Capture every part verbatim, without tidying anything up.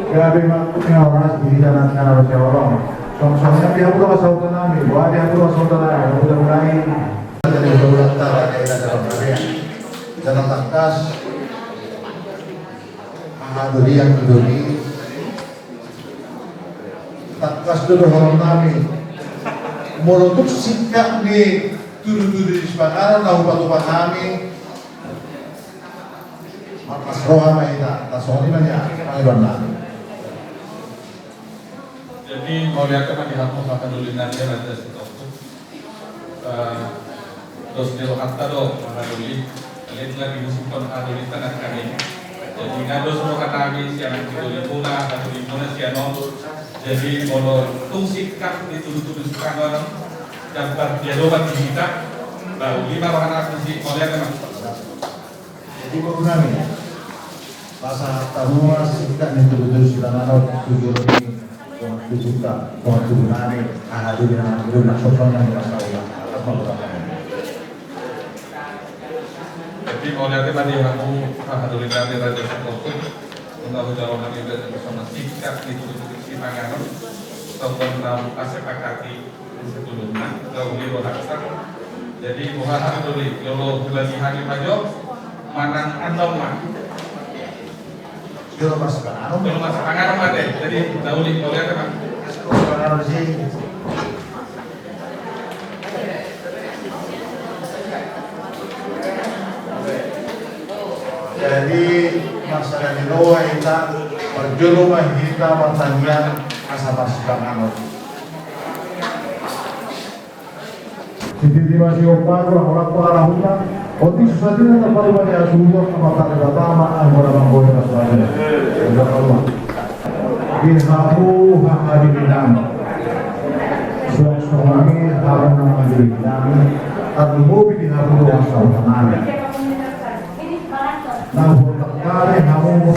Gabe ma na horas di hita na sian na sian holong. Songon i ma di hamu do sahutan nami, boha di hamu do sahutan nami, mudah-mudahan. Jadi, jala tangkas. Aha do di, aha do di. Tangkas do dohonon nami. Molo tung singkat ni tudu-tudu di sipanganon na hupatupa nami. Marlas roha ma hita, tarsongon i ma nian pangidoan nami. Jadi, mauliate ma di hamu, haha doli nami, Raja Sitompul. Eh, dos ni rohanta do, haha doli. Jadi, nunga diusungkon haha doli tangah kami. Jadi, nga dos roha nami sian haha doli muna, haha doli muna sian on. Jadi, molo tung singkat ni tudu-tudu sipanganon, dan pardiadopan di hita, baru lima roha nami si, mauliate ma. Jadi, boru nami, pasahat hamu ma singkat ni tudu-tudu sipanganon tu jolo ni dongan tubu ta, dongan tubu nami, haha doli nami, doli na sosona ni masalah. Atas nama Tuhan. Jadi, mauliate ma di hamu, haha doli nami, Raja Sitompul. Nunga hujalo nami, jadi, sama singkat ni tudu-tudu sipanganon. Songon na hupasepakati sebelumna, dahulu rohanta. Jadi, boha, haha doli, jolo hubagi hami ma jo, manang annon ma. Jolo masipanganon. Jolo masipanganon ma te. Jadi, dahulu, mauliate ma. Masipanganon si. Jadi, masalah ni roha hita, parjolo ma hita martangiang asa masipanganon. Sititi ma sigompa, holan-holan pangarahutna. Otik susadia na parubah ni asuhuton, Amanta Debata ma anggo na manggohi na susadia. Insya Allah. Di hamu haha doli nami. Suang songon i hamu na manggohi nami. Tarlumobi di hamu dongan sahuta nami. Na hutangkari hamu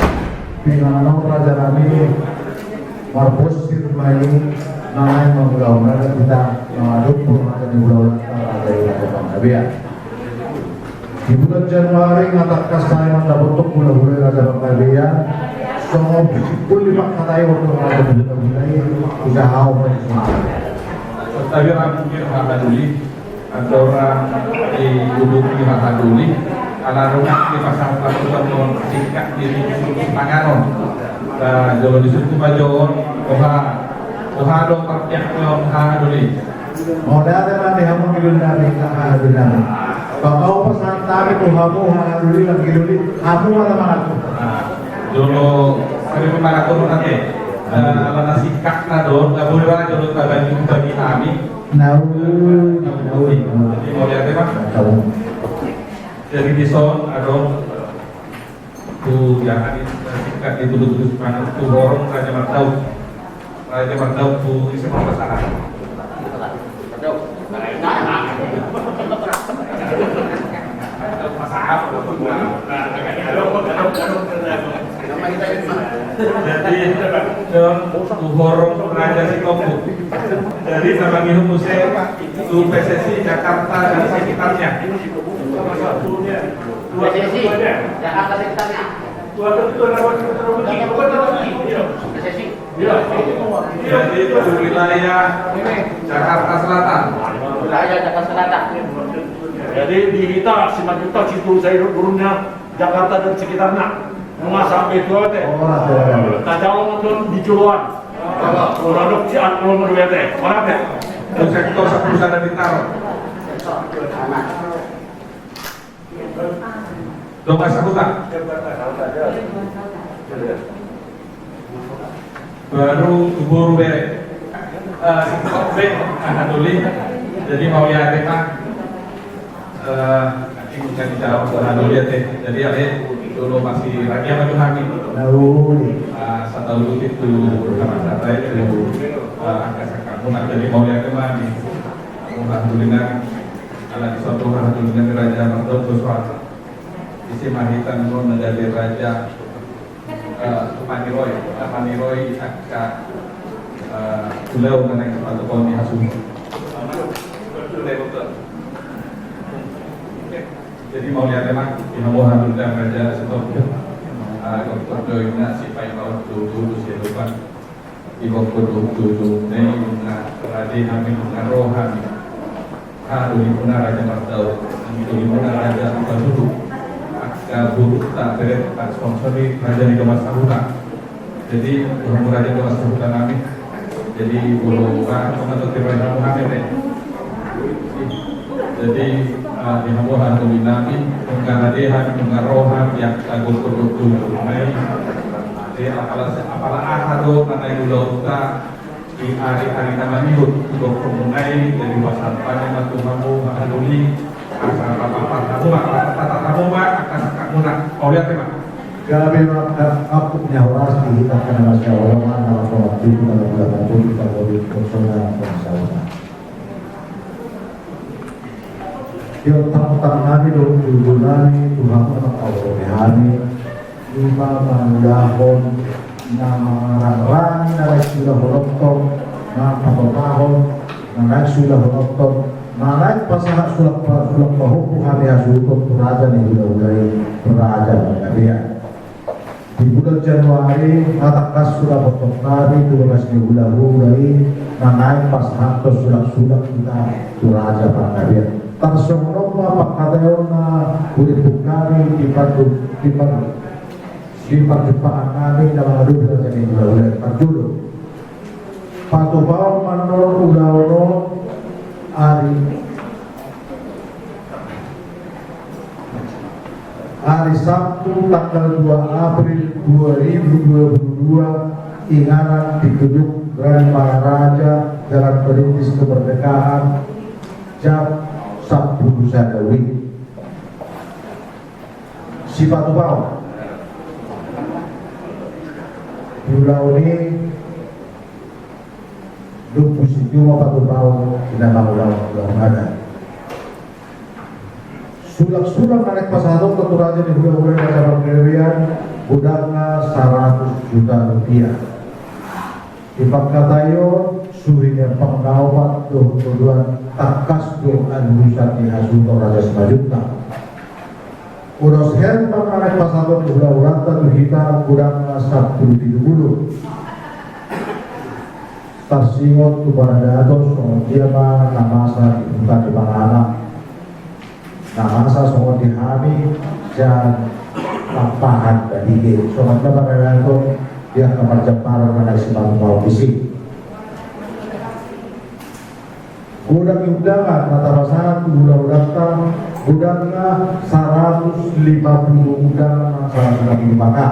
pinanganon raja nami. Marbosir ma i, na naeng mangulahon raja hita, na mandokkon raja ni hulahulanta, raja i Raja Panggabean. Di bulan Januari nga tangkas nai mandapothon hulahula i Raja Panggabean. Songon puli pangkataion do raja ni hulahula i, usahaon ma i songon i. Tapi ra mungkin haha doli. Andorang di tubuh ni haha doli, ala rumah di pasar pelakukan non singkat di tubuh panganon. Nah, jolo di situ pajon, oha, oha do pakai non haha doli. Mauliate ma di hamu doli nami, haha doli nami. Bapa upa santari tu hamu haha doli, lagi doli, hamu mana mana tu. Nah, jolo kami mana tu nanti. Ala na singkat na do, na boleh jolo tabagi bagi kami. Nauli, nauli. Jadi mauliate ma. Jadi dison adong tu jahat, singkat di tuduh-tuduh mana tu horong Raja Mardaup. Raja Mardaup tu isi apa salah. Jadi, tu horong Raja Sitompul. Jadi, na mangihut muse tu P S S I Jakarta dan sekitarnya. P S S I Jakarta sekitarnya. P S S I. Jadi, itu wilayah Jakarta Selatan. Wilayah Jakarta Selatan. Jadi, di hita, Simanjuntak, Situ, Saidot, Gurun, Jakarta dan sekitarnya. Nunga sampe tu Oete. Tajalo nonton di Joloan. Ora dok si An, ora dok Oete. Ora, Oete. Sektor sepuluh sana Bintaro. Dongan sahuta. Baru tu boru bere. Eh, singkop be, haha doli. Jadi mauliate ma. Eh, nanti bisa dijawab haha doli ate. Jadi ale, jolo masih raja ma tu hami. Nauli. Eh, satahu itu tu, eh, angka sakamu. Nah, jadi mauliate ma di haha doli nami. Ala dison do haha doli nami Raja Mardaup do soal. Ise ma hita nuaeng na gabe raja, eh, tu paniroi, na paniroi angka, eh, ulaon na naeng dipatupa ni hasuhuton. Jadi mauliate ma di hamu haha doli nami Raja Sitompul. Eh, doktor Joy na si Pai Maut tu, tu, tu, tu, Di gokhon do jujung na i, nunga rade hami, nunga ro hami. Haha dolimuna Raja Mardao, anggi dolimuna Raja Hutabalu, angka borunta, bere, songon i Raja ni Domas Sahuta. Jadi, boru Raja Domas Sahuta nami. Jadi, boru ba, nunga toti ro hamu hami, be. Jadi, eh, di hamu haha dolinami, nunga rade hami, nunga ro hami, angka gokhon do jujung na i. Jadi, apala, apala aha do, na naeng ulaonta, di ari-ari na mangihut, di gokhonmuna i, jadi pasahat hami ma tu hamu, haha doli, asa papatar hamu ma, papatar hamu ma, angka sangkapmuna. Mauliate ma. Gabe ma, angka apuk ni horas, di hita angka na masihaholongan, na marsogot tu, na marsogot tu, na marsogot tu, na marsogot tu. Di otak-otak nami dohot jujung nami, tu hamu na mangkaholongi hami, ima mangulahon na mangarang-rangi na naeng siulahononton, na patopahon na naeng siulahononton, na naeng pasahat sulak pa-, sulak pahompu hami hasuhuton tu raja ni hulahula i, Raja Panggabean. Di bulan Januari, na tangkas suda botohon hami tu bagas ni hulahula i, na naeng pasahathon sulak-sulak hita tu Raja Panggabean. Tarsongon on ma pangkataion na huripuk hami di pandu-, di pandu-, di parjumpangan nami na mangadopi raja ni hulahula i. Parjolo, patupaon ma annon ulaon on ari, ari Sabtu tanggal dua April dua ribu dua puluh dua, inganan di Gedung Gerai Maharaja, Jalan Perintis Kemerdekaan, jam sampulu sada W I B. Sipatupaon. Di ulaon i lombu sinjuma patupaon di na mangulahon ulaon adat. Sulak-sulak na naeng pasahatonta tu raja ni hulahula i, Raja Panggabean, godangna saratus juta rupiah. Di pangkataion, suhi ni ampang na opat dohot todoan, tangkas do alusan ni hasuhuton Raja Simanjuntak. Ulos herba na naeng pasahaton ni hulahulanta tu hita, godangna sampulu pitu pulu. Tarsingot tu paradaton, songon dia ma na masa di huta ni Pangalang, na masa songon di hami sian Lampahan Balige, songon dia ma paradaton di angka parjambaran na naeng simamupaon disi. Godang ni undangan na tapasahat tu hulahulanta, godangna saratus lima pulu undangan, saratus lima pulu mangka.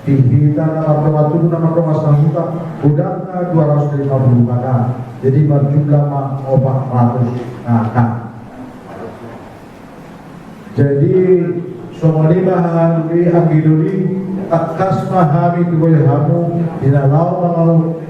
Di hita na mardongan tubu, na mardongan sahuta, godangna dua ratus lima pulu mangka. Jadi marjumlah ma opat ratus mangka. Jadi, songon i ma haha doli, anggi doli, tangkas ma hami tubu hamu di na laho mangaulahon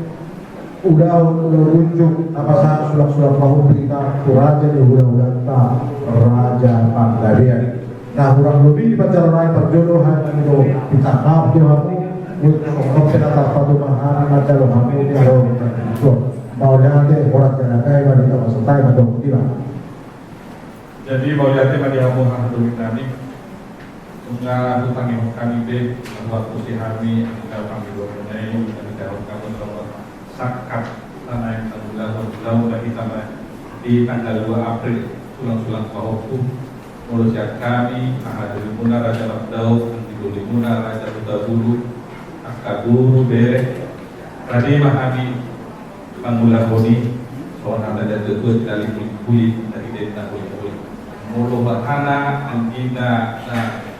ulaon unjuk na pasahat sulak-sulak pahompu hita tu raja ni hulahulanta, Raja Panggabean. Na hurang lobi di panjalo nai, parjolo hami do minta maaf tu hamu. Songon on pe na tarpatupa hami manjalo hamu di ulaon. Mauliate, horas jala gabe ma di hita, pasahat ma dohot hita. Jadi, mauliate ma di hamu haha doli nami. Nunga hutangihon hami be, nunga huantusi hami angka pangidoanmuna i, na nidok hamu songon sangkap na naeng mangulahon ulaon na hita ma di tanggal dua April, sulang-sulang pahompu. Molo sian hami, haha dolimuna Raja Mardao, anggi dolimuna Raja Hutabulu, angka boru, bere, rade ma hami mangulahon i, songon hata ni natuatua, tinallik bulikbulik, na hita i na bulikbulik. Molo hatana anggina na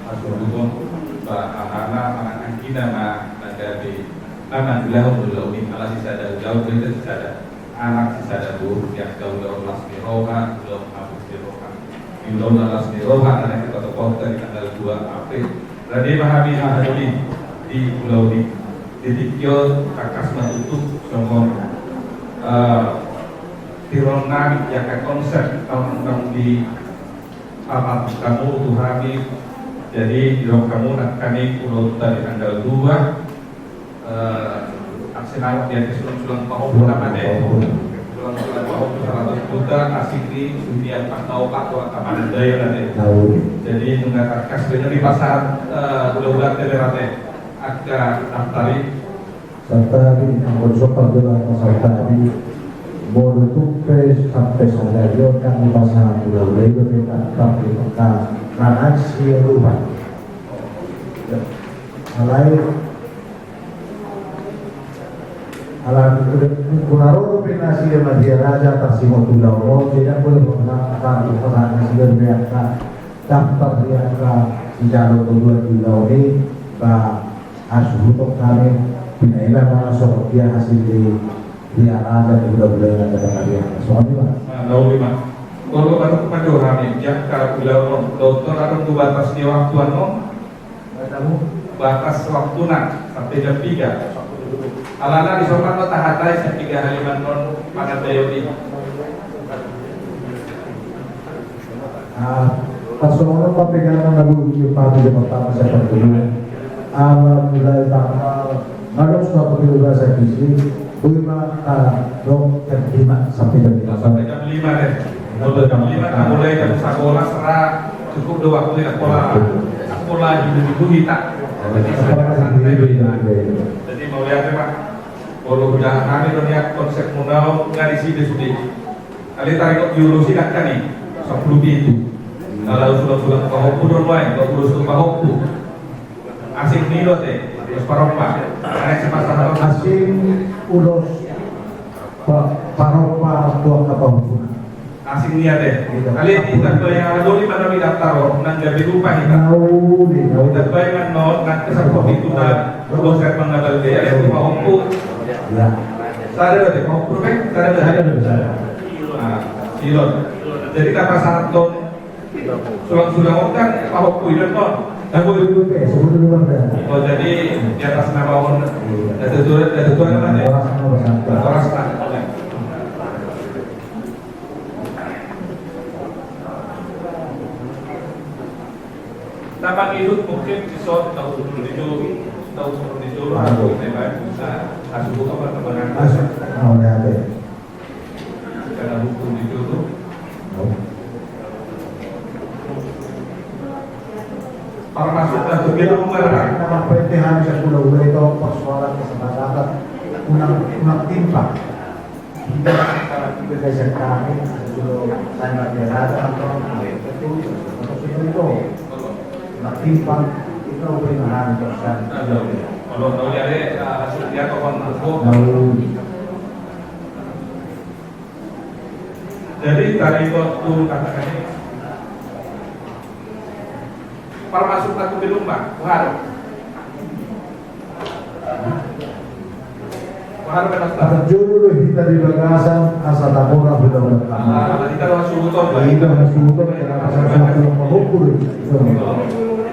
hasuhuton, ba hatana manang anggina ma na gabe na mangulahon ulaon i, ala sisada ulaon do hita, sisada anak, sisada boru, di angka ulaon las ni roha, ulaon habot ni roha. Di ulaon na las ni roha na naeng dipatupaonta di tanggal dua April. Rade ma hami haha doli di ulaon i. Di tingki on tangkas ma tutu songon, eh, tiroan nami di angka konsep naung, naung dipapatar hamu tu hami. Jadi didok hamu nangkaning ulaonta di tanggal dua, eh, aksi na di angka sulang-sulang pahompu na mate. Sulang-sulang pahompu saratus juta, asing ni suhi ni ampang na opat tu angka Padandayan ate. Jadi nunga tangkas be na dipasahat, eh, hulahulanta be rade angka daftar i. Santabi, anggo dison parjolo ma santabi. Molo tung pe sampe sadari on nunga dipasahat hulahula, i do pe daptar di angka na naeng sialupan. Alai, alani, minggu na ro dope nasida Madya Raja tarsingot tu ulaon on, jadi anggo dipasahat, dipasahat nasida dope angka daptar di angka sijalo toguan di ulaon i, ba, hasuhuton hami, pinaila ma songon dia hasil di, di raja di hulahula na dapat hadiah. Songon i ma. Nah, na uli ma. Molo manuk ma jo hami, di angka ulaon on, dohot adong do batas ni waktu annon? Batas waktuna, sampe jam piga. Alana dison ma tahatai sian piga hali ma annon panandaion i. Ah, tarsongon on ma pegangan na boi, i ma di parjolo, ala mulai tanggal, ngadong surat penugasan disi, boi ma, ah, dok jam lima sampe jam lima. Sampe jam lima deh. Sampe jam lima, mulai jam sabolas ra cukup do waktu i, pola, pola hidup-hidup hita. Jadi, santai do hita. Jadi, mauliate ma. Molo hujaha hami do nian konsepmuna on, nga disi be sude. Alai taringot di ulos i nangkin i, sampulu pitu. Kalau sudah-sudah pahompu do nuaeng, dua puluh satu pahompu. Asing ni do ate, ulos parompa. Naeng sipasahat on. Asing ulos pa-, parompa tu angka pahompu. Asing ni ate. Alai ditambai aha do i, manang di daptar on, nang gabe lupa hita. Ditambai ma annon, nang sampulu pitu na ulos, Herman Gabalde, alai tu pahompu. Sada do ate, pahompu pe, sada do ate. Ah, Silon. Jadi na pasahathon sulang-sulang on kan pahompu i do annon. Oh, jadi di atas nama on. Datu tua, datu tua nama ate. Horas na. Na mangihut mungkin dison, tahu dulu di jolo, tahu dulu di jolo, tahu di jolo, tahu dulu di jolo. Karena hukum di jolo. Parmasuk na tu gedung mana? Nama P T H di sepuluh mulai tahu persoalan kesepakatan unang, unang timpang. Kita, kita saya kami, dulu saya nggak biasa, atau itu, atau itu. Unang timpang, itu udah nahan persen. Kalau tahu ya, ada, ah, hasil dia kok, Bang, aku. Tahu. Jadi, taringot tu kata-kata ini, parmasuk na tu gedung, Bang, wah. Wah, ada. Parjolo do hita di bagasan asa tagora hulahula. Ah, hita do hasuhuton, Bang. Hita hasuhuton, karena asa tagora hulahula.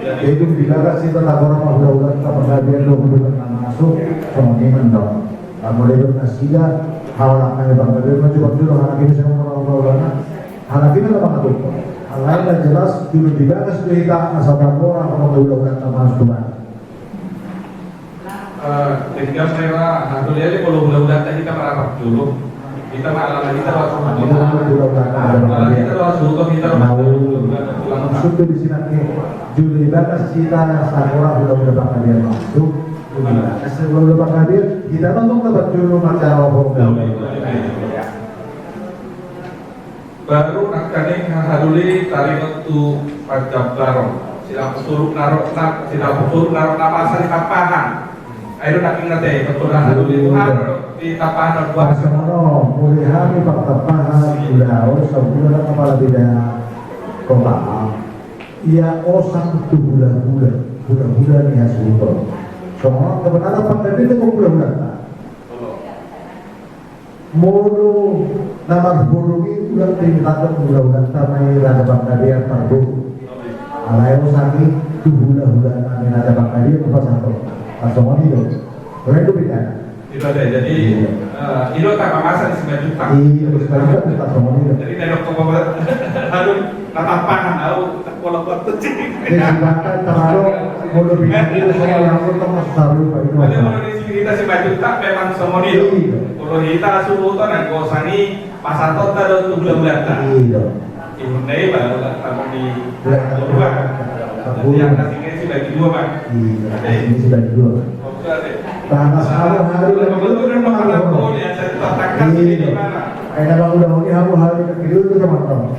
Jadi, di bagasan hita tagora hulahula, kita penggabean do hulahula na masuk, songon i ma annon. Molo didok nasida, haolang hami panggabean, manjou-manjou do halak i, bisa manghaholongi halak i na mangatur. Alai na jelas, jolo di bagas do hita asa tagora, molo hulahula na masuk tu bagas. Eh, tinggal saya, nah, tu dia, molo hulahula na hita marapar jolo. Hita ma alana hita do hasuhuton. Alana hita do hasuhuton, hita do hasuhuton. Maksud tu di sini, jolo di bagas hita asa tagora hulahula panggabean masuk. Hulahula panggabean, hita ma antong dapat jolo macara. Baru nangkaning haha doli taringot tu panjambaron. Silang putuluk narok na, silang putuluk narok na masa di Tampahan. Ayo nangkaning ate, betul haha doli tu haha di Tampahan. Masa mano, mulai hami Tampahan, udah, oh, sabulan apa lebih dah. Kota. Ia osang tu hulahula, hulahula ni hasuhuton. Songon kebenaran panggabean tu hulahula. Molo na marboru i, ulang pe mintangkon hulahulanta ma i raja panggabean marboru. Alai osang i tu hulahula nami raja panggabean tu pasahaton. Tarsongon i do. Lain do bedana. Ido ate, jadi, eh, ido tama masa di Simanjuntak. Iya, di Simanjuntak, tarsongon i do. Jadi, na didok tu bapak, aduh, na Tampahan, au. Pola kuat tu cik. Eh, Simanjuntak, taruhon, molo di sini, songon i, anggo tong sarupa i. Molo di sini hita Simanjuntak memang songon i. Iya. Molo hita hasuhuton, anggo songon i, pasahatonta do tu hulahulanta. Iya. Ihut na i baru lah, tamu di hulahula. Jadi, angka sini dibagi dua, Bang. Iya, angka sini dibagi dua, Bang. Tanas hamu hamu. Iya. Ai na mangulahon i hamu hamu, hamu hamu.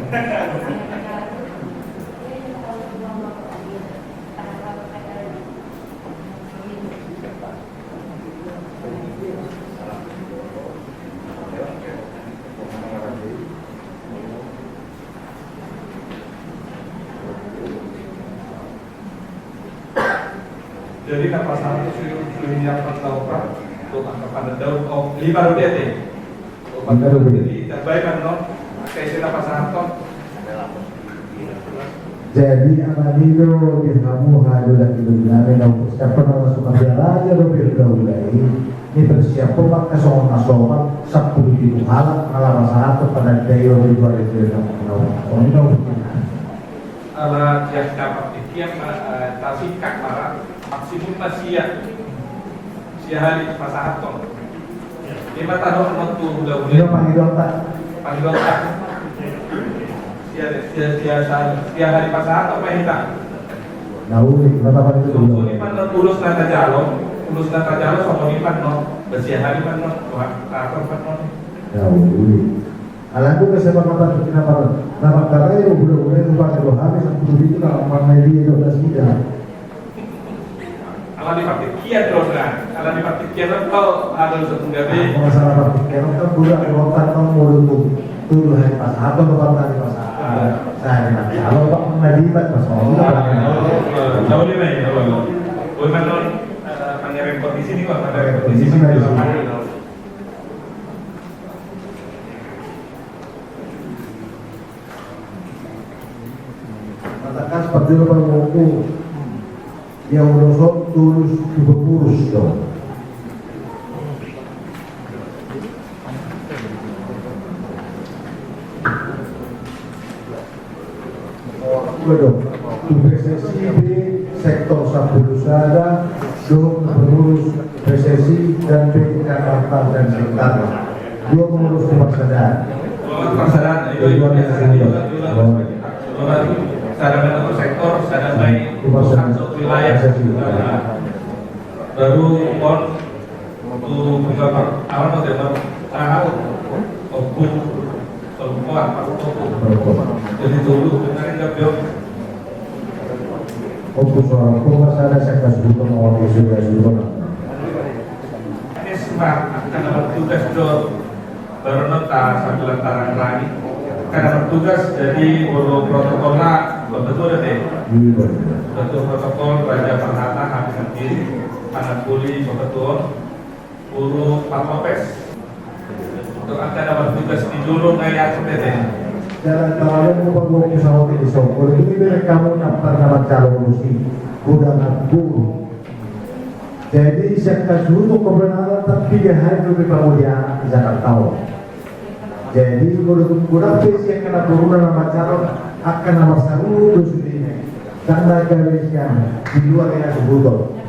Jadi na pasahat tu suhi, suhi ni apat laopat tu angka panandaon, oh, lima rupia te. Lima rupia. Jadi tambai ma annon angka isi na pasahathon. Jadi ala ni do di hamu hamu, doli nami, na umur siapa nama suka biar aja do biar dahulu ini persiapan maka songon na somal sampulu pitu halak na laho pasahathon panandaon di dua ribu dua puluh enam. Ala di angka partingkian ma, eh, tasingkat ma ra, maksimum ma sia. Sia hali pasahathon. Ima taruhon tu hulahula. Ima pangidonta. Pangidonta. Sia, sia, sia, sia, sia hali pasahathon ma hita. Na uli, ima taruhon tu hulahula. Songon i ma annon ulos na tajalo, ulos na tajalo songon i ma annon. Sia hali ma annon, pasahathon ma annon. Na uli. Alangku kesepakatan tu na par-, na mangkarai hulahula i, upa do hami sampulu pitu na mangkarai dia do nasida. Ala ni partingkian do na, ala ni partingkian do, ada satu gabe. Masalah partingkian kan bulan dua empat tahun mau tutup. Tuduh hari pas apa, dua empat hari pas apa. Saya nak kalau Pak Nadi, Pak, pas mau. Tahu ni mai, tahu. Boy manon, eh, pangeran kondisi ni, Pak, pangeran kondisi ni. Matakas pajolo parmongku. Ia ulos on tulus tu pengurus do. Dua do. Tu P S S I B sektor sampulu sada, dohot pengurus P S S I dan B Jakarta dan sekitarnya. Dua pengurus tu parsadaan. Dua parsadaan, dua, dua, dua. Dua parsadaan. Sada sektor, sada baik. Dua parsadaan. Satu wilayah. P S S I. Baru on. Tu buka par-, awan ma tema, ah, ombus, ombus, ombus. Jadi tolu, benar enggak, Bro? Ombus, ombus, masa ada saya kasih buka, mau kasih kasih buka. Ini semua akan dapat tugas, Dor. Baru nonton sambil lantaran lagi. Karena bertugas, jadi boru protokol lah, betul deh. Iya, betul. Betul protokol, Raja Perhata, Habib Sendiri, Anak Kuli, Betul. Guru Pak Lopes. Untuk akan dapat tugas di dulu kayak aku tete. Jalan tawaran mau buat pesawat ini, so. Kalau ini dari kamu nak pernah baca lokusi. Udah ngaku. Jadi, sian hasuhuton kebenaran, tapi dia hari itu di Jakarta. Jadi, menurut kurang pe sian angka boru na mansai, angka na mansai do sude. Karena gabe sian di luar hasuhuton.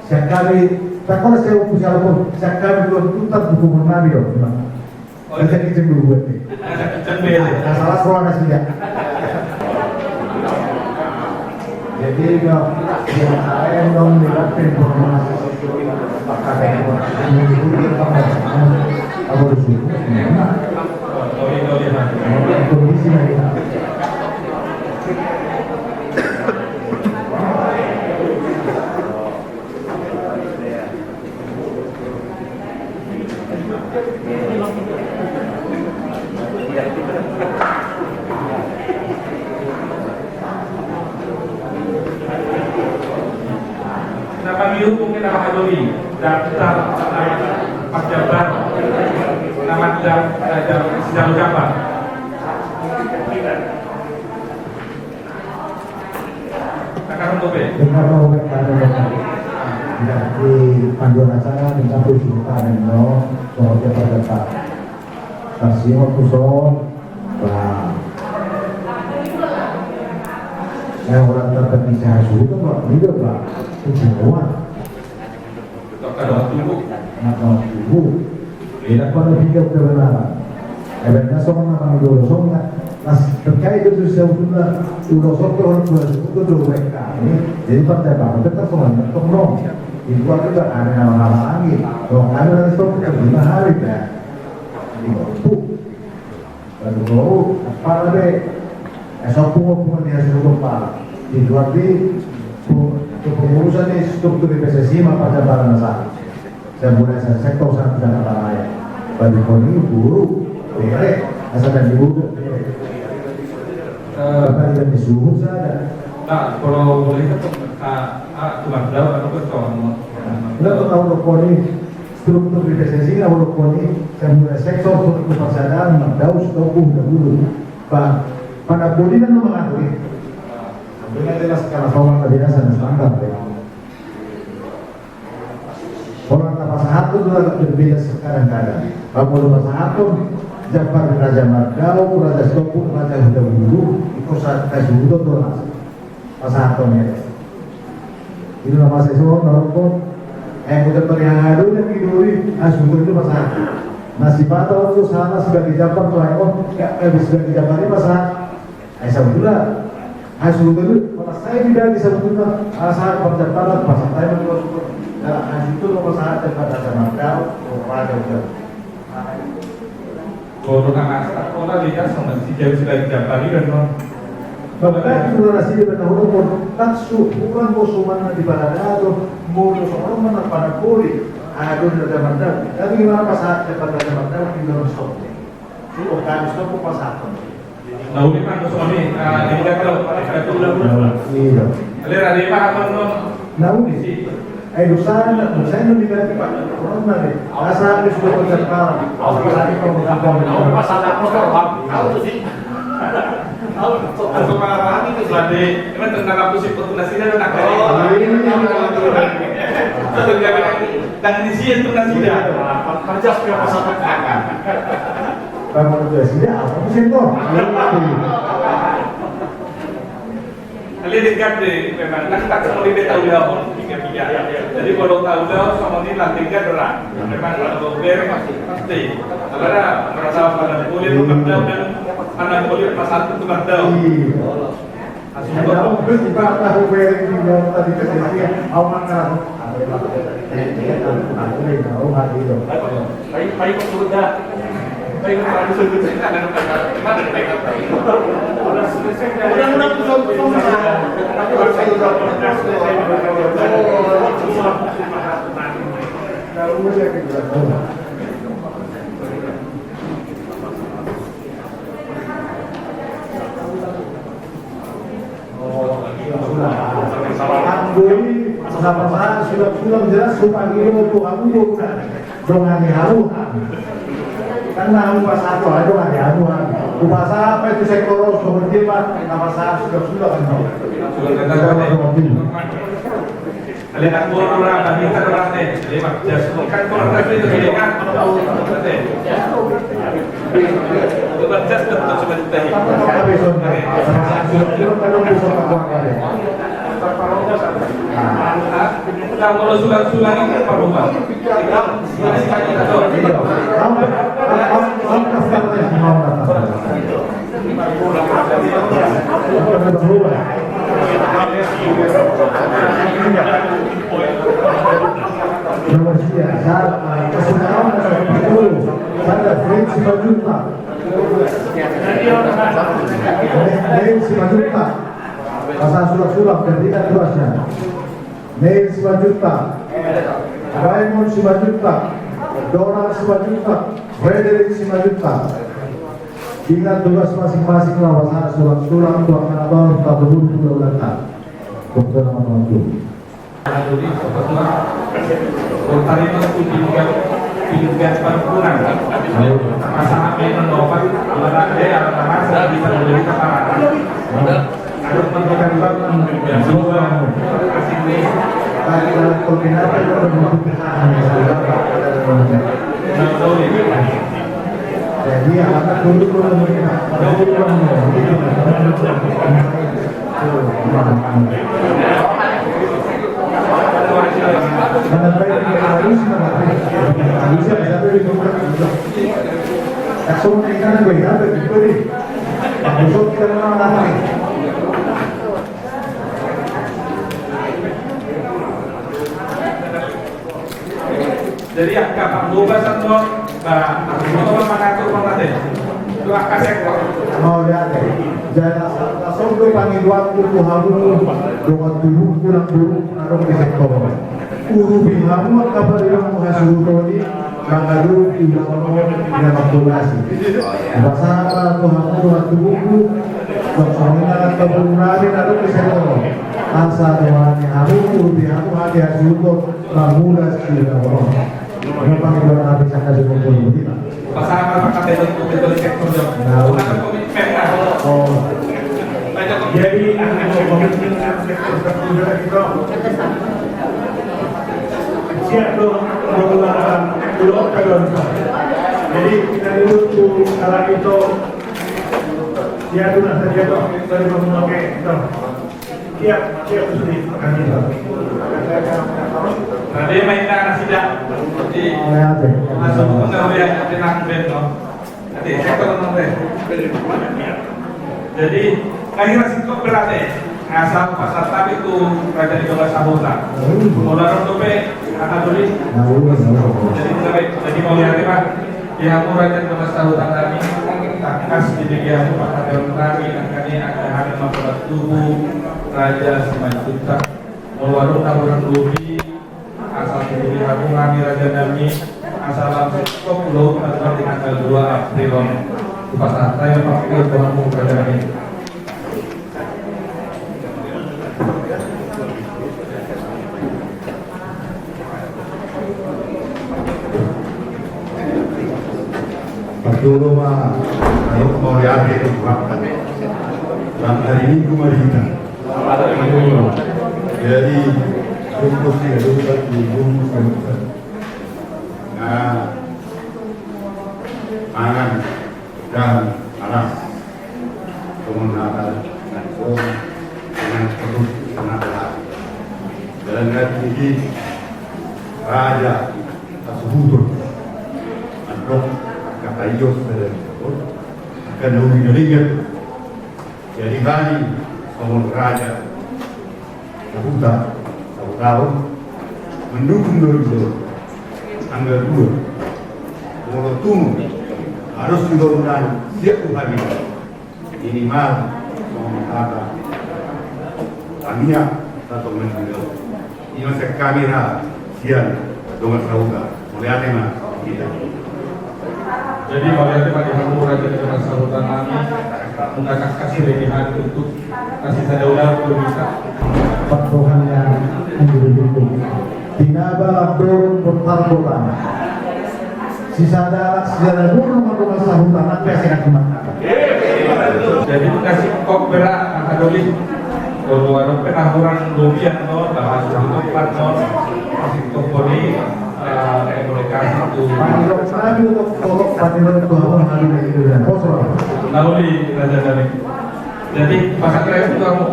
Sian hami, tak kira sian hukum sian hukum, sian hami dua tuntas hukum nami do. Baca kicen dulu buat nih. Kicen bele. Nah, salah sekolah nasi ya. Jadi, kalau yang saya dong, dibuat informasi pakai informasi, mengikuti apa, apa disuruh. Kondisi lagi. Na pangihut mungkin nama hadori, daftar, nama pejabat, nama daf-, eh, daf-, sidang jabat. Dengar mau bertanya. Jadi panduan acara minta puji kita no, soal kita dapat. Kasih waktu soal. Bah. Yang orang terpenting saya suruh kan waktu itu, Pak. Itu semua. Makanan tubuh. Makanan tubuh. Ina pala piga kebenaran. Ebe na songon na kami dulu songon na. Nas terkait itu saya sudah, sudah songon na, sudah songon na. Jadi partai baru kita songon na, tong nong. Di luar juga ada nama-nama lagi. Kalau kami dari stop, kita lima hari, ya. Di Bambu. Baru, apa ada? Eh, stop, punguan dia suruh lupa. Di luar di, pu-, kepengurusan di struktur di P S S I, apa ada barang besar? Saya mulai, saya sektor sana tidak ada lain. Baru kau ini guru, bere, asal dari guru, bere. Eh, Bapak tidak disuruh saya. Nah, kalau boleh kan, ah, ah, cuma tahu apa betul. Enggak tahu rokok ini. Struktur di P S S I na uruk koni, sambil sektor struktur persada, mardau, stoku, dahulu. Pa, pada bodi dan mengatur. Sambil jelas karena format biasa dan standar, ya. Orang tak pasahat tu juga agak berbeda sekarang keadaan. Kalau pasahat tu, Japar Raja Mardau, Raja Stoku, Raja Huda Bulu, itu saat kasih Huda tu, pasahaton i. Ima na masa i songon na rokok. Eh, udah perihal adu yang diduri, ah, sumber itu pasahat. Na sipata on tu salah sebagai Japar tu, eh, on, ya, eh, sebagai Japar i pasahat. Eh, sabutulna. Ah, sumber itu, kalau saya tidak disebutkan, ah, sahat perjaparan, pasahat saya itu sumber. Nah, ah, itu kalau sahat dapat ada makar, oh, pada udah. Kalau na masa, kalau na lihat sama si jauh sudah dijapari kan, no? Bahkan itu durasi di benda huruf pun, taksu, bukan bosuman di balada tu, mulu seorang mana pada boli, ada di zaman dahulu. Tapi gimana pas saat dapat zaman dahulu di dalam stop? Itu kan stop pas apa? Na uli, Pak, tu songon i, ah, di Jakarta, Pak, di Jakarta. Iya. Alera, di mana, Pak, no? Na uli. Si. Eh, dosa, dosa itu di Jakarta, Pak. Corona nih. Asa habis dua puluh empat jam. Awas, pas habis dua puluh empat jam. Awas, pas habis dua puluh empat jam. Awas, sih. Awas, so, so, pengalaman itu, sih. Berarti, emang tentang apa sih, Pak, nasida, nak? Oh, iya. Tangan di sini tu nasida. Kerja sudah pasang tangan. Tangan di sini apa sih, Bang? Alai denggan do memang, kan tak sama di tahu dia pun tiga tiga. Jadi kalau tahu dia sama di nanti kan orang. Memang kalau bere pasti, pasti. Kalau ada merasa pada boleh, hmm, memang tahu dan anak boleh pasal itu memang tahu. Iya. Asli. Ada apa sih, Pak, tahu bere di dalam tadi kejadian? Awan kan? Anggo i, na pasahat sulang-sulang jelas hupangido tu hamu do, dongani hamu. Kan na hamu pasahat, dongani hamu. Hupasahat ma tu sektor on, songon dia ma, na pasahat sulang-sulang kan. Alai na guru ra, na pintar ra, te. Alai ma, jas, kan guru ra, te, alai ma. Coba jas, tetap coba ditahi. Nah, kalau sulang-sulang ini apa rumah? Nomor sia, sa-, ah, kesudahan nomor sepuluh, sada Frank Simanjuntak. Frank Simanjuntak. Pasahat sulang-sulang, Ferdinand Duasya. Neil Simanjuntak, Raymond Simanjuntak, Donald Simanjuntak, Frederick Simanjuntak. Ingat tugas masing-masing, lawas surat-surat, tuan karaton, tatubur, tuan ulanta. Kebetulan nama tuan guru. Jadi, sebetulnya, Rotarius itu tinggal, tinggal perkebunan. Masa apa yang menobat, alat dia, alat masa bisa menjadi kepala. Jadi angka panggobasan do, ba, angka panggobasan mangatur pangate. Itu angka sektor. Oh, ya, ya. Jadi, langsung do pangidoanku tu hamu, dongan tubuku, nang boru, na adong di sektor. Urupi hamu angka paribanmu hasuhuton i, mangadopi ulaon on, na mangkobasi. Pasahat ma tu hamu dongan tubuku, songon i nang angka boru nami na adong di sektor. Asa dohot ni hamu, urupi hamu, hami hasuhuton, mangula sida on. Memang dua kali saya kasih kumpul kita. Pasangan apa kata itu, itu sektor jam. Nah, oke. Ada komitmen lah. Oh. Jadi, anu, komitmen sektor tertentu kita. Siap dong, mengeluarkan dulu ke dalam. Jadi, kita dulu tuh, kalau itu, siap dulu, siap dong, dari memakai, gitu. Siap, siap, sudah. Tadi main tangan sida. Jadi, langsung penggawean tenang ben, no? Jadi, sektor non ben. Jadi, akhirna singkop berarti. Asal pasal tadi tu raja di bawah sahutan. Mulai dope, anak duli. Jadi, jadi mau lihat, Pak. Di hamu raja di bawah sahutan nami, tangkas di bege hamu panghataion nami, angka ni angka hami mangkobat tubu, Raja Simanjuntak. Molo adong na hurang lobi, asa tuli hamu nami raja nami, asa langsung stop ulaon na di tanggal dua April on. Hupasahat hami panghataion tu hamu raja nami. Parjolo ma, ayo mauliate tu Tuhan. Nang hari Minggu ma di hita. Jadi, fokus ya, lupa di Minggu. Nah, mangan. Dan alas. Songon hata na dison, dengan terus, dengan alas. Dalam hati ini, raja hasuhuton. Andok kata ios dari itu, akan nauli na liat. Jadi bani songon raja. Sahuta, sahuta on, mendukung do iba. Angka dua. Molo tung, harus juga undang siap tu hami. Minimal, songon hata. Hami ya, satu menit. Ima sekami ra, sian, dongan sahuta. Mauliate ma, kita. Jadi, mauliate ma di hamu raja di dongan sahuta nami. Nunga tangkas silebihan untuk kasih sada ulaon tu hita. Patuhan yang menjadi hukum. Tinaba lamborun bertarbotan. Sisada, sisada burung mangkobas sahutan, nang pe singkat mata. Jadi, kasih kok berak, angka doli. Kalau warung pernah kurang lobi, no, bahas itu, no, kasih kok boni. Eh, komunikasi tu. Panirok nami untuk tolok panirok tu hamu nami dari Indonesia. Pos, Pak. Nauli, raja nami. Jadi, pasang rem tu hamu.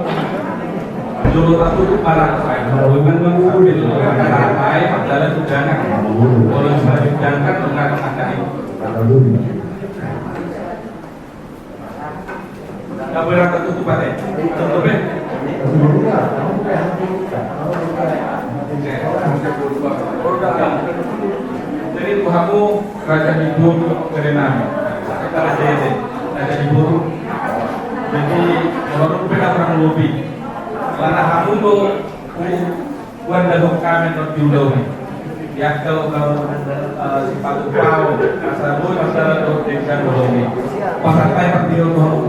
Jolo satu tu para. Nauli. Sambil kata-katai, jalan tu jalan. Kalau selanjutnya kan, bukan angka ini. Nauli. Nggak boleh rata tutup, Pak, ya? Tutup, ya? Jadi, tu hamu raja ni boru, raja nami. Raja ni, raja ni boru. Jadi, baru pernah kurang lebih. Karena hamu tu, Wan, dahon kami non di ulaon i. Di angka ulaon, eh, sipatupaon, asa boi masalah dohot denggan ulaon i. Pasahat hami panghataion tu hamu.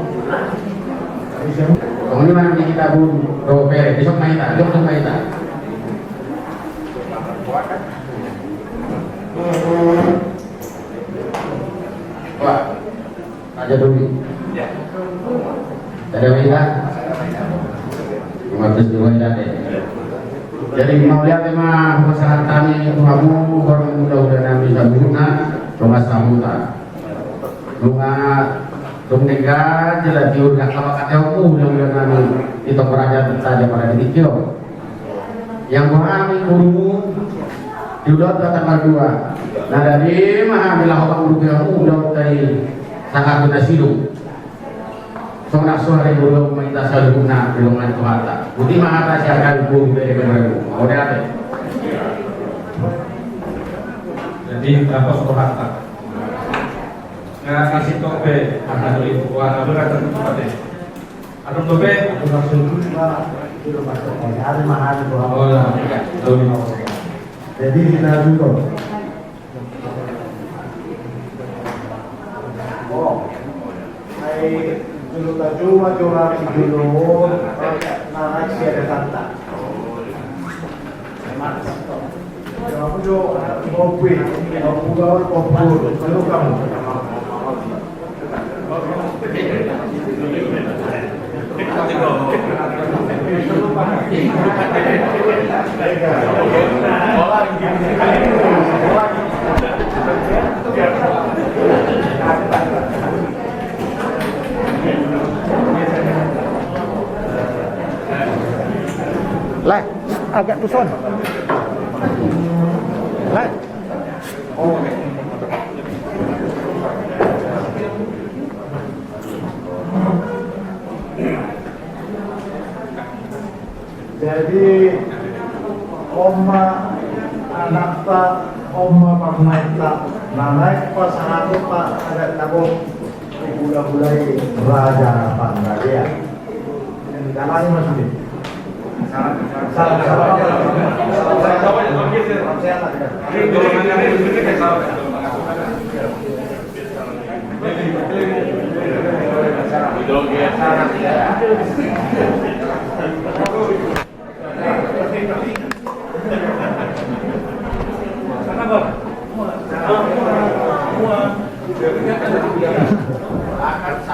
Songon i ma di hita, Bung, dope, besok ma hita, besok ma hita. Wah. Raja Doli. Ya. Sada ma hita. Umat Kristen ma hita, ya. Jadi, mauliate ma hupasahat hami tu hamu, horong mula-mula nami saluhutna, dongan sahuta. Nunga tung denggan, jelas diurus, angka manghataion mula-mula nami, di tong raja, raja pada di tingki on. Yang boha hami boru, di ulaon ta tanggal dua. Na dadi ma hami laho mangurupi hamu ulaon ta i, sangkap na sidung. Songon na so hariboru ma hita saluhutna, di dongan tu hata. Boti ma hata sian hami boru, bere boru. Mauliate. Jadi, dapat rohata. Nga kasih tope, ada doi, wah, ada rata tempat deh. Ada tope, ada maksud, Pak. Itu maksudnya, ada mahal, Pak. Oh, iya. Iya. Jadi, kita dulu. Oh. Ai jolo tajou ma jolo ari jolo, na naeng sian datanta. Jolo, jolo, kopi, kopi, kopi, jolo kamu. Lah, agak tu son. Lah. Jadi, on ma anakta, on ma parumaenta, na naeng pasahaton adat na gok, dihulahulai Raja Panggabean. Dalangi ma sude. Salam, salam. Salam sehat.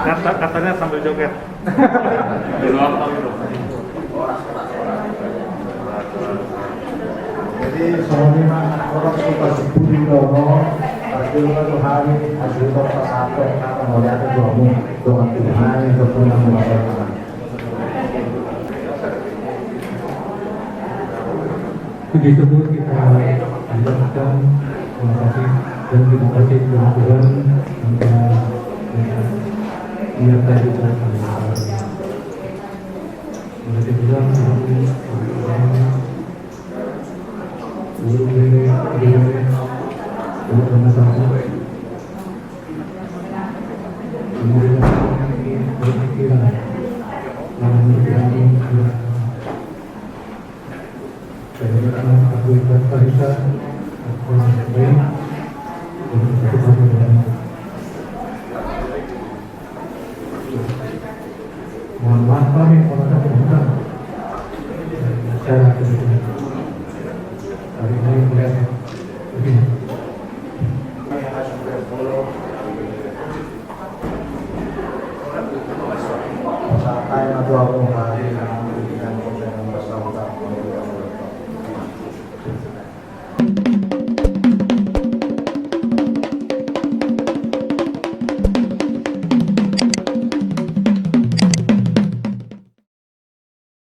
Kata-, katanya sambil joget. Jadi, songon i ma, orang suka sepuluh dono, pasti lu tuh hari, harus lu tuh pas satu, kata mau lihat itu, kamu, tuh, nanti, nah, itu pun yang mau. Puji syukur kita panjatkan, terima kasih dan terima kasih kepada Tuhan, maka niatkan kita. Berarti bilang, Mohon maaf kami kalau ada kurang. Saya akan, kami mau melihat lebih. Santai ma tu ahu, ha.